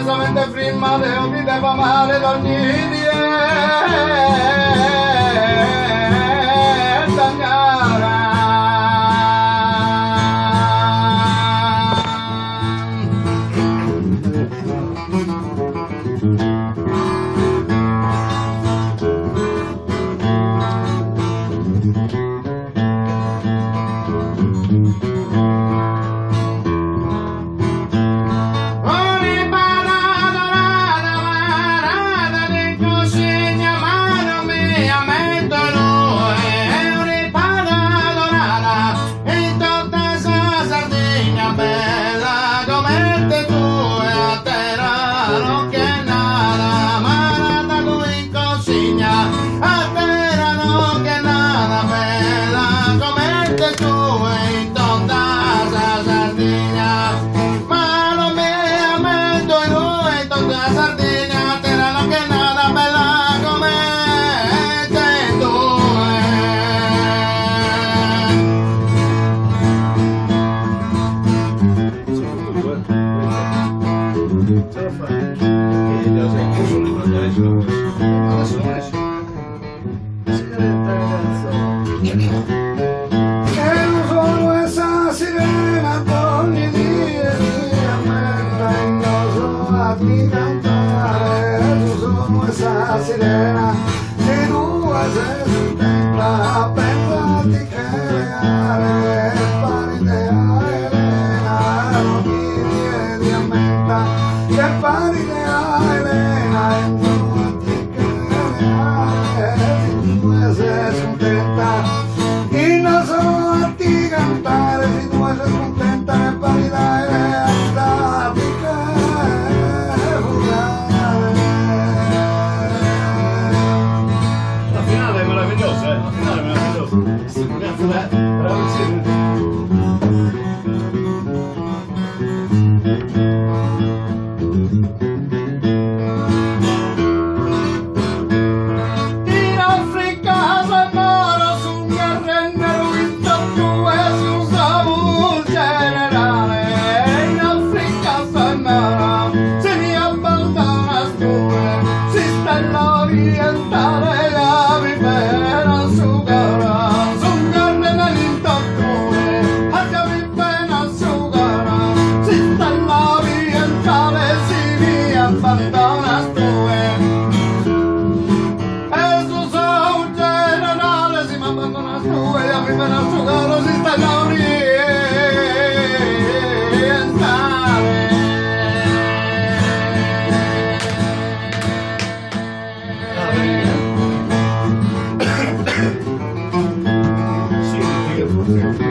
tene sa mente frimma deo ti devo amare dogni die e dogni ora. La finale è meravigliosa, eh? La finale è meravigliosa. Bravissimo. In Africa sos moros sun gherrende in totue su su generale In Africa sos moros si mi abbandonas tue s'istella orientale ja mi pena su coro sun gherrende in totue ja mi pena su coro s'istella orientale si mi abbandonas tue E su sou generale si m'abbandonas tue ja mi pena su coro s'istella orientale. Sì, forse.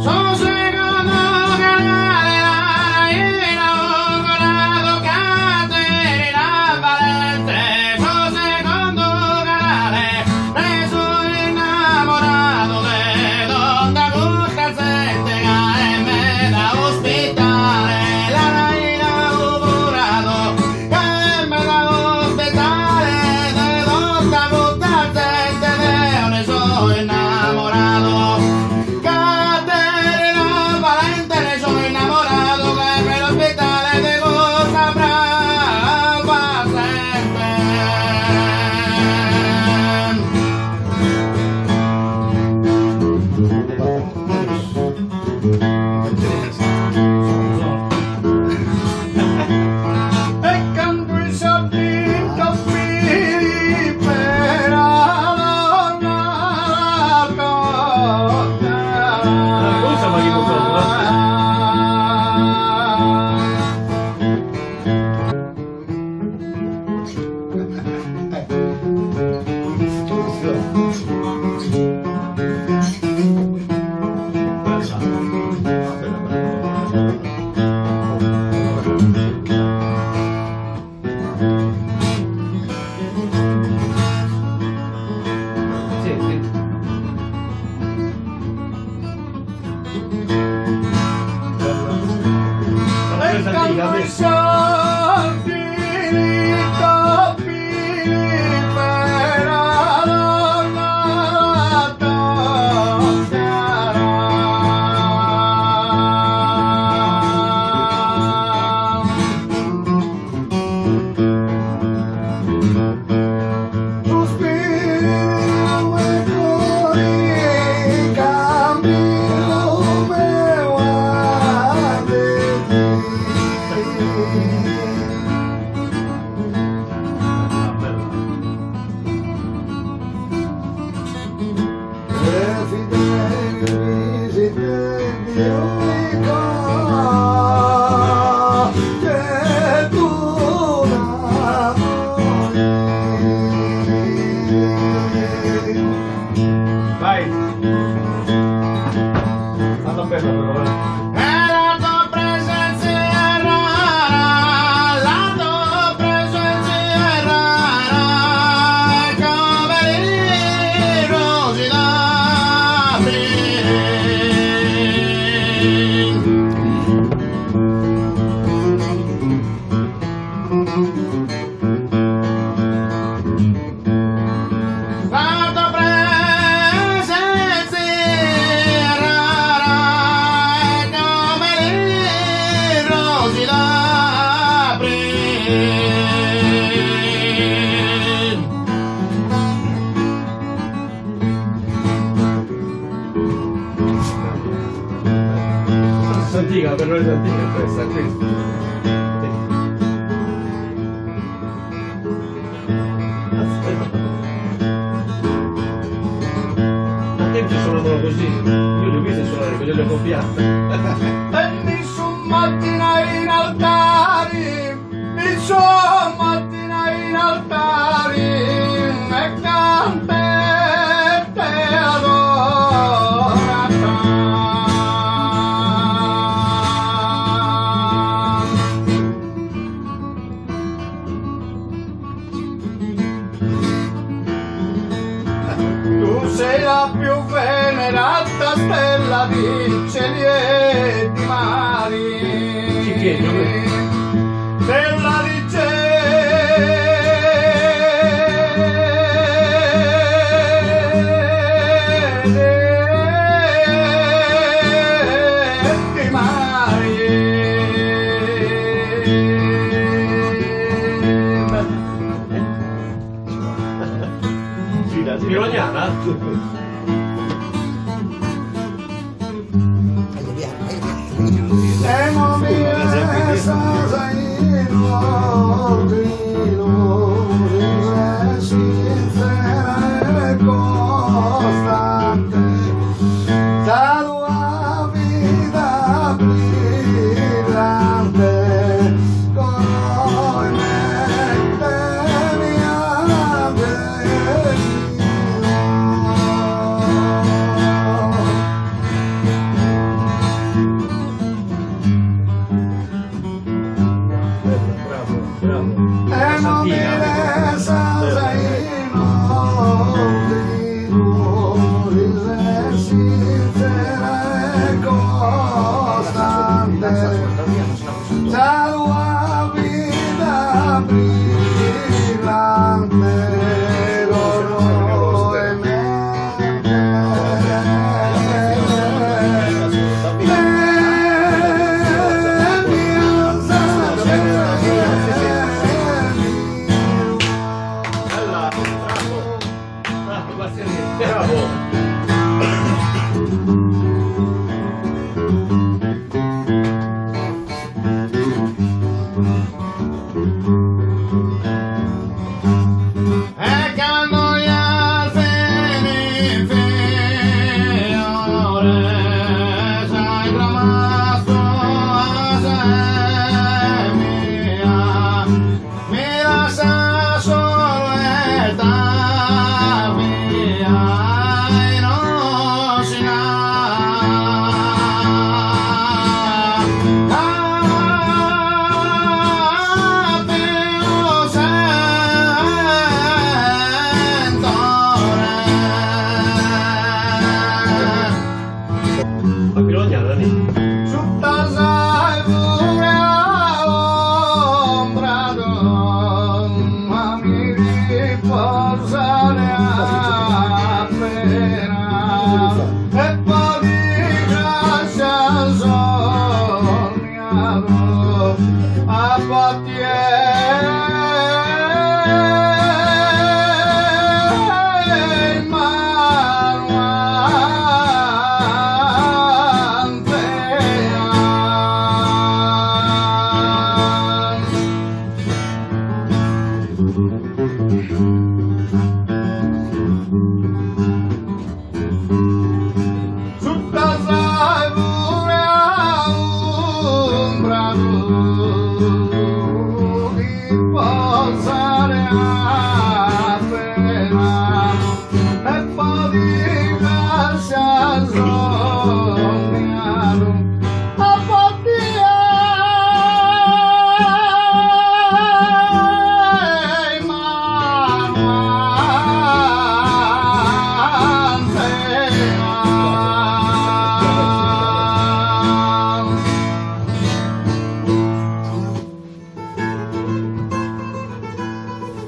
Su segundu canale l'ana inauguradu Caterina Valente Su segundu canale ne so innamoradu de tota custa zente ca est meda ospitale l'ana inauguradu ca est meda ospitale de tota custa zente deo ne so innamoradu Caterina Valente ne so innamoradu ca est meda ospitale de custa brava zente. E candu in sa Cosa ma chi Sì, sì. E candu in sa Suspiru e cori caminu meu a de Vai! Andata bella però, eh. E la tua presenza è rara, la tua presenza è rara, come le rose d'aprile. La tua presenza è rara, come le rose d'aprile. Antica, per noi è antica questa, qui. Sì. Aspetta. A tempi suonavano così, io li ho visti suonare così, li ho copiati. E mi son mattina in altari, mi son mattina in altari, e cante te adorata. Tu sei la più venerata stella di cieli e di mari. Chi che è? Stella di cieli e di mari. Gira, gira. Pirognana? E non mi resta inutile, sincera e costante, la tua vida brillante, come mi Bella, bravo, bravo. E non mi resta inutile, sincera e costante, la tua vida brillante, l'oro e mente. Bella, bravo. Bravo, Bastianini. Bravo. E cando gli alfini fiore sai tramasto a mia mi lascia solo e via e non si più sentore. La Pirognana lì. Sutta sai pure ombra ma mi riposare appena e poi di grazia sognato a partire. Sutta s'arvure aumbradu ti posare appena e po ti as sonniadu apo tie in manu anzena.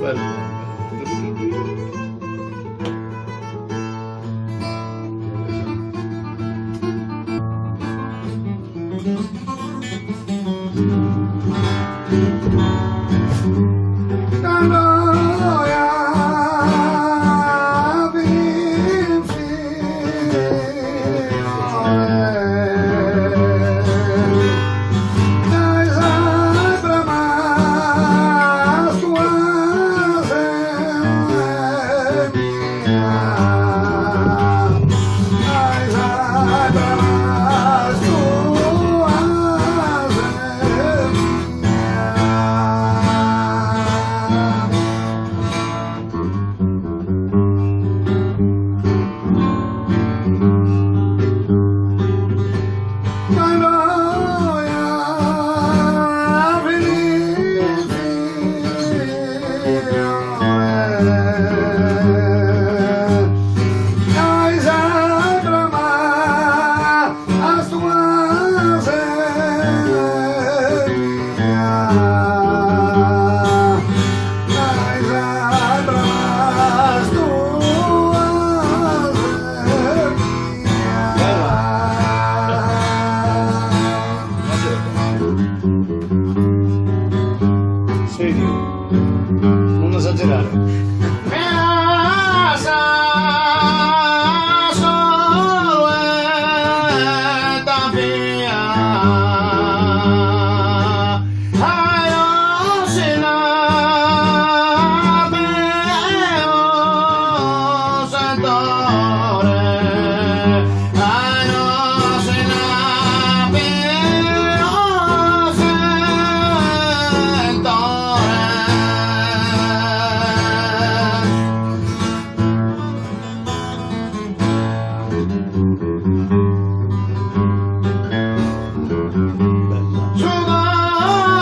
Bellu. Serio, non esagerare. Mi as solu 'e via Aiosina meu sentore Aiosina meu sentore. Bella. Su d'amore ai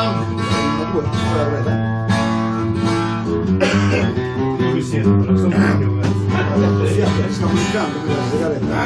Una, due, quella quella. Io mi siedo, però sono vecchio, cazzo. Sta musicando qui la sigaretta.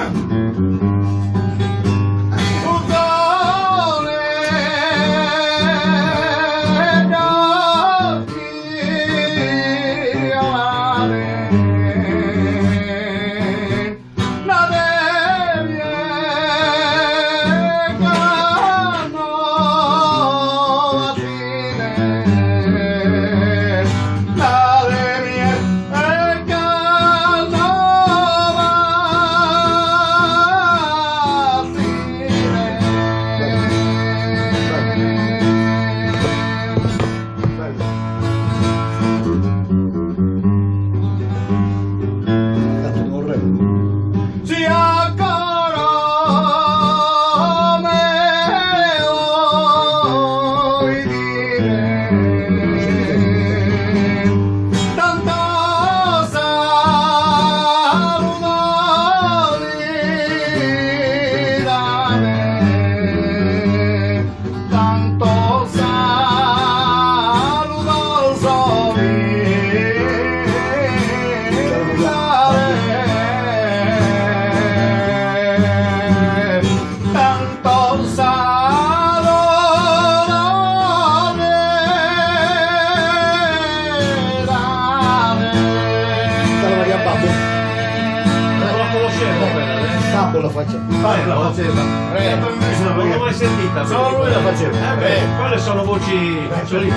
la faceva. Franco la faceva. Re. Non l'ho mai sentita. Solo lui la faceva. Eh beh, quelle sono voci soli.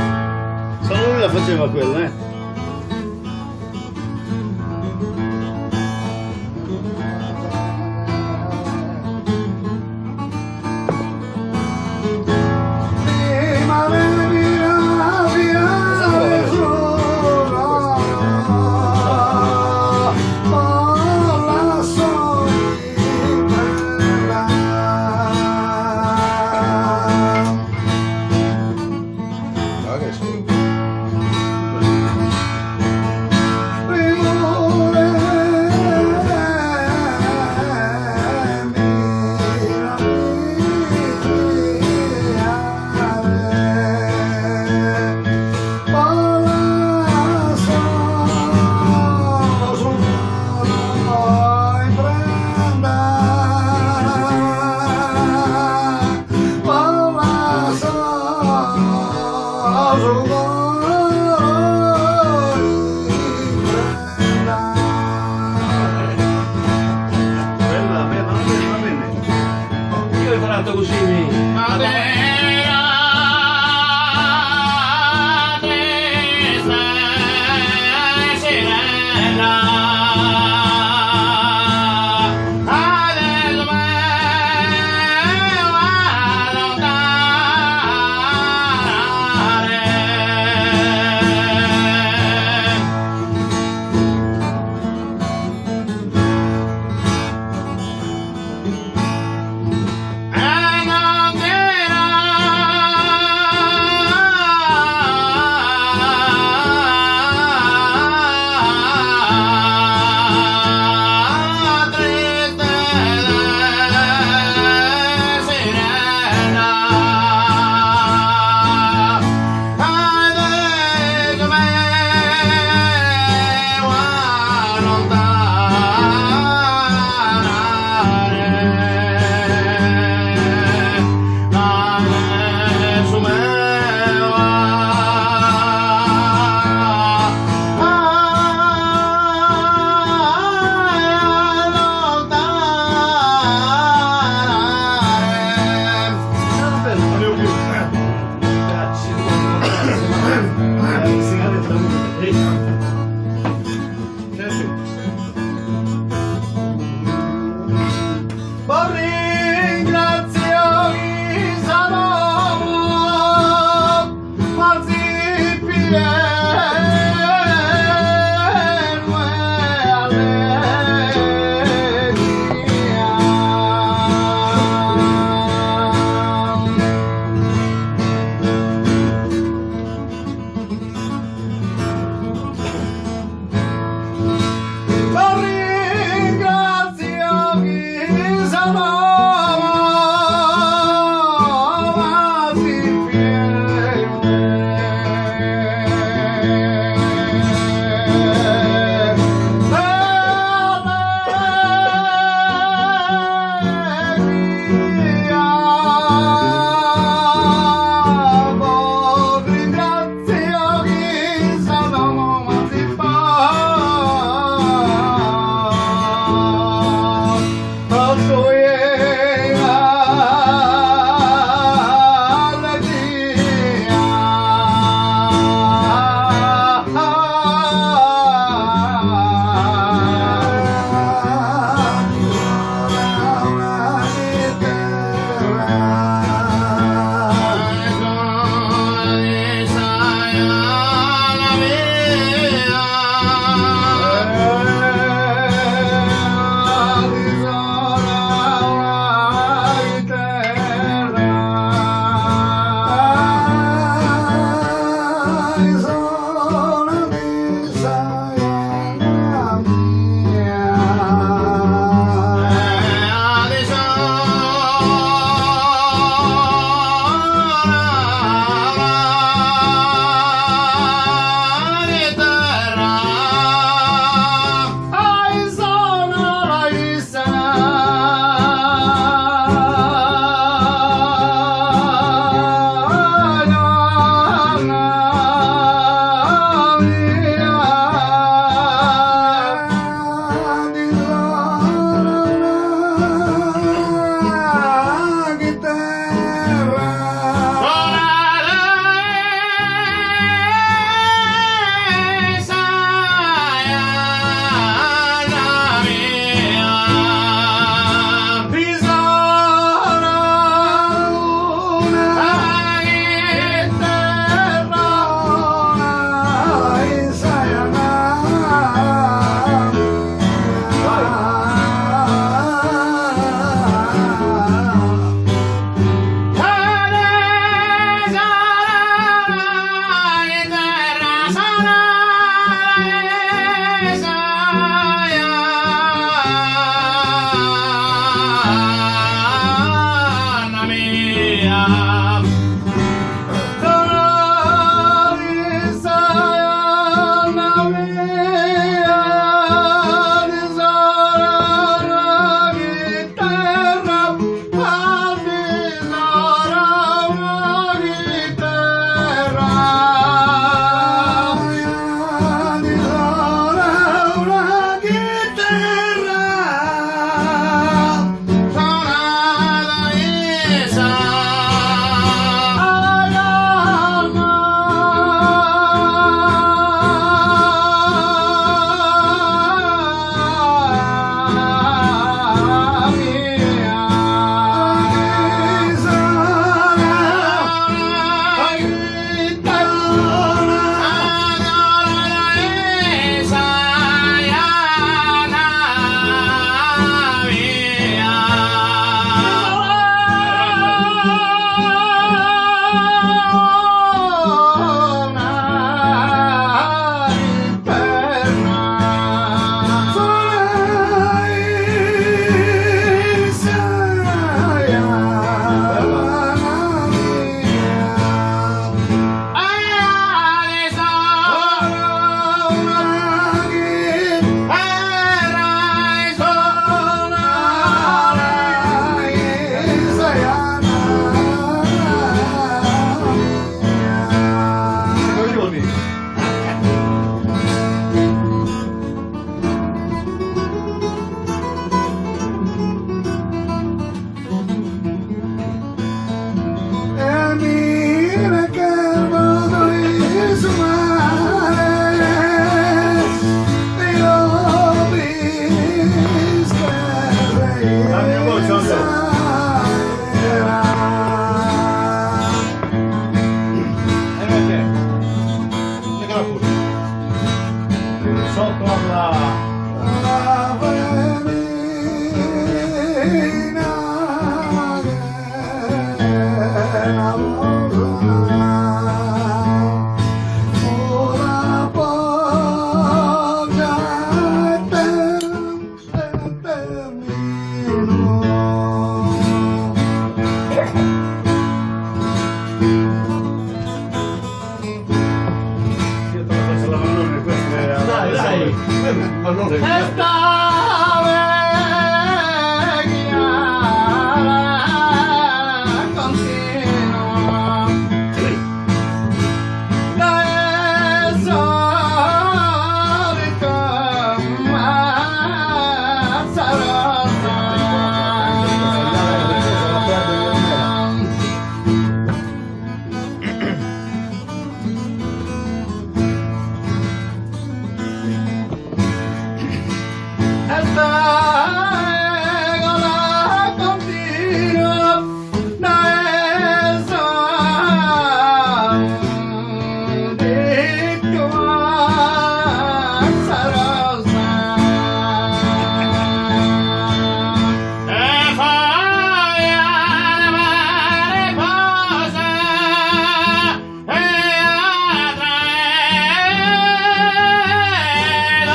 Solo lui la faceva quella, eh. No, che sono. Sotto alla... La femina che una volta Una poggia e termino. Io te la faccio la Mannone, questa è... Dai, dai! Mannone, Esta vecchia continua da solita mazzarotta. Esta gola continua da solita mazzarotta. E fai la mariposa e atrae E fai la mariposa e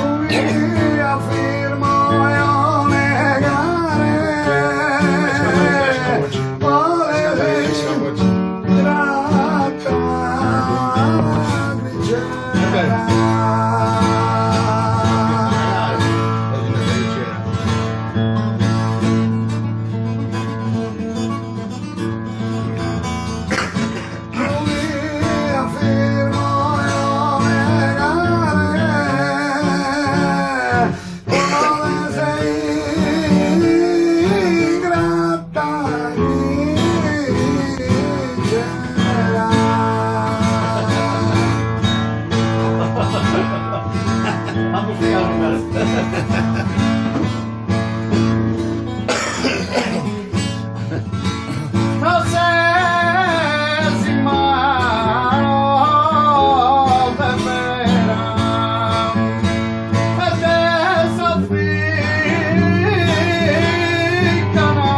atrae Via firmo e negare Volere tratta grigera. Via firmo e negare Come sei ingrata grigera. Amplificato, guarda. No sé si mano te vera e te soffrir una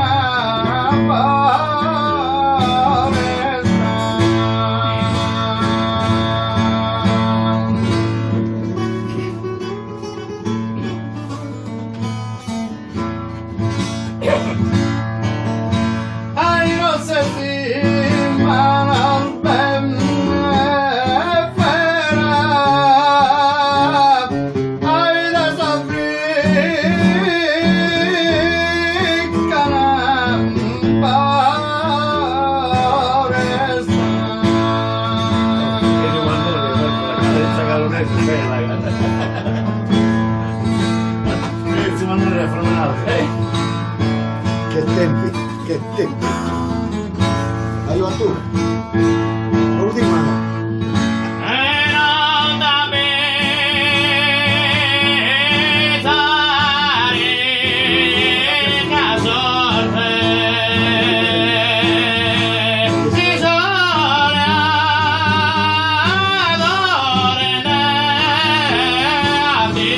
povertà. Ai no sé si manon ben fera Ai da soffrir cana Che di Mannone, guarda, la cadenza galonese, bella. Ezio Mannone era fenomenale. Che tempi, che tempi. Arriva tu. L'ultima no. E non da pensare che sorte si sole adore a te.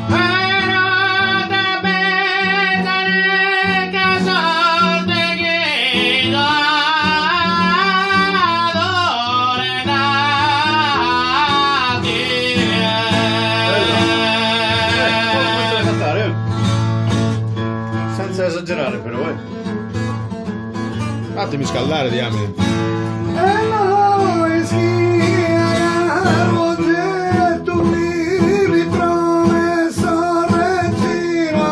Però da pensare che sorte che adore da te. Questo da cantare, eh. Senza esagerare però, eh. Fatemi scaldare, diamine. E noi oggetto mi ripromesso regina.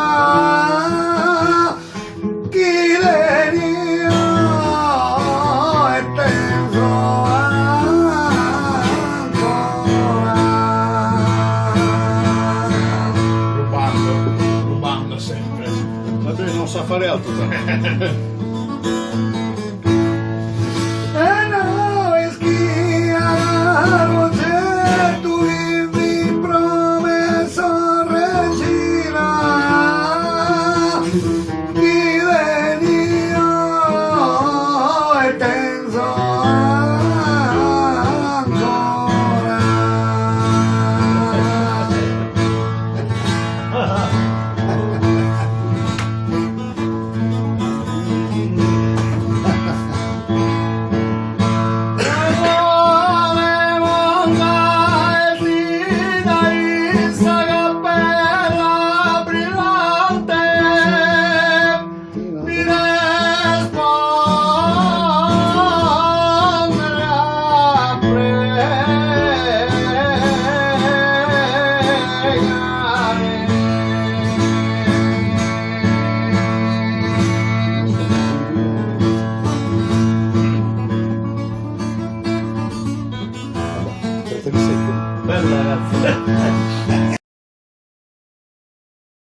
Ma non sa fare altro tanto. E no ischiat certu chi fit promessa regina.